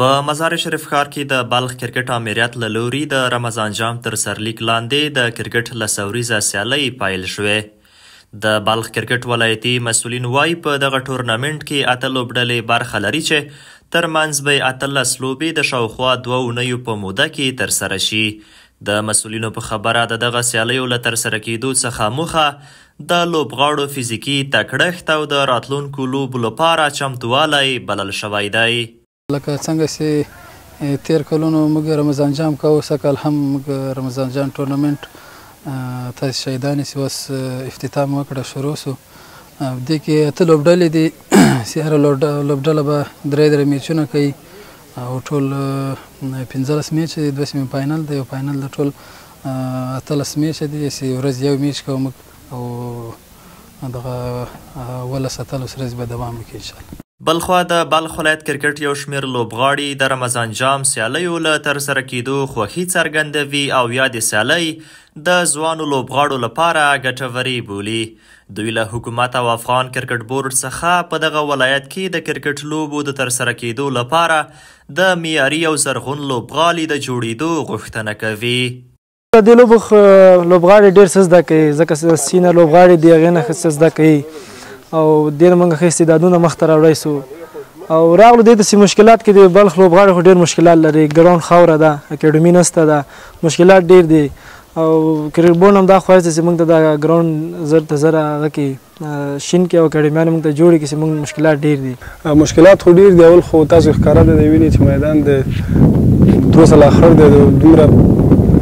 په مزار شریف ښار کې د بلخ کرکټ آمریت له لوري د رمضان جام تر سرلیک لاندې د کرکټ لس اوریزه سیالۍ پیل شوې. د بلخ کرکټ ولایتي مسؤلین وايي، په دغه ټورنمنټ کې 8 لوبډلې برخه لري چې ترمنځ به یې 18 لوبې د شاوخوا 2 اونیو په موده کې ترسره شي. د مسؤلینو په خبره، د دغه سیالیو له ترسره کېدو څخه موخه د لوبغاړو فزیکي تکړښت او د راتلونکو لوبو لپاره چمتووالی بلل شوی دی. لکه څنګه چې تیر کلونو موږ رمضان جام کوو، سږکال هم موږ رمضان جام ټورنمنټ تاسو شاهدان یاست، اوس افتتاح مو وکړه، شروع سو. دې کې 8 لوبډلې دي چې هره لوبډله به 3 میچونه کوي او ټول 15 میچ دي، 2 سیمي فاینل دی او فاینل د ټول 18 میچ دي چې ورځ یو میچ کوو موږ او دغه 18 18 ورځې به دوام وکړي انشاءالله. بلخوا د بلخ ولایت کرکټ یو شمېر لوبغاړي د رمضان جام سیالیو له ترسره کېدو خوښي څرګندوي او یادې سیالۍ د ځوانو لوبغاړو لپاره ګټورې بولي. دوی له حکومت او افغان کرکټ بورډ څخه په دغه ولایت کې د کرکټ لوبو د ترسره کېدو لپاره د معیاري او زرغون لوبغالي د جوړېدو غوښتنه کوي. د دې لوبو لوبغاړي ډېر څه زده کوي، ځکه سینه لوبغاړي دي هغې نه ښه څه زده کوي او دې نه موږ ښه استعدادونه مخته راوړی سو. او راغلو دې ته چې مشکلات کې د بلخ لوبغاړي خو ډېر مشکلات لري، ګراوند خاوره ده، اکاډمي نشته ده، مشکلات ډېر دي. او کرکټ بورډ هم دا خواهش دی چې موږ ته دا ګراوند زر تر زره هغه کې شین کې او اکاډمیانې موږ ته جوړې کړي چې موږ مشکلات ډېر دي. مشکلات خو ډېر دي. اول خو تاسو ښکاره دی وینئ چې میدان د تر اوسه لا خړ دی، د دومره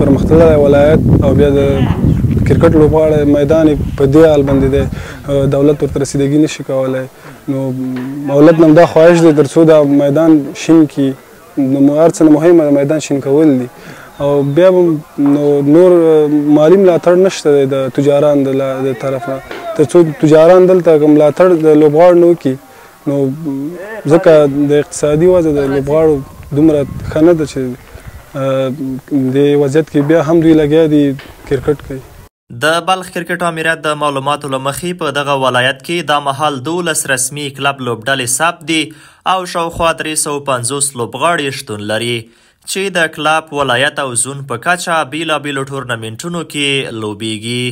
پرمختللی ولایت او بیا د کرکټ لوبغاړی میدان یې په دې حال باندې دی، دولت ورته رسیدګي نشي کولی. نو دولت نه دا خواهش دی تر څو دا میدان شین کړي. نو هر څه نه مهمه د میدان شین کول دي. او بیا نو نور مالي ملاتړ نشته دی د تجاران د طرف نه، تر څو تجاران دلته کوم ملاتړ د لوبغاړو نه وکړي. نو ځکه د اقتصادي وضع د لوبغاړو دومره ښه نه ده چې د وضعیت کې بیا هم دوی لګیا دي کرکټ کوي. د بلخ کرکټ آمریت د معلوماتو له مخې په دغه ولایت کې دا مهال 12 رسمي کلب لوبډلې ثبت دي او شاوخوا 350 لوبغاړي شتون لري چې د کلب، ولایت او زون په کچه بېلابېلو ټورنمنټونو کې لوبیږي.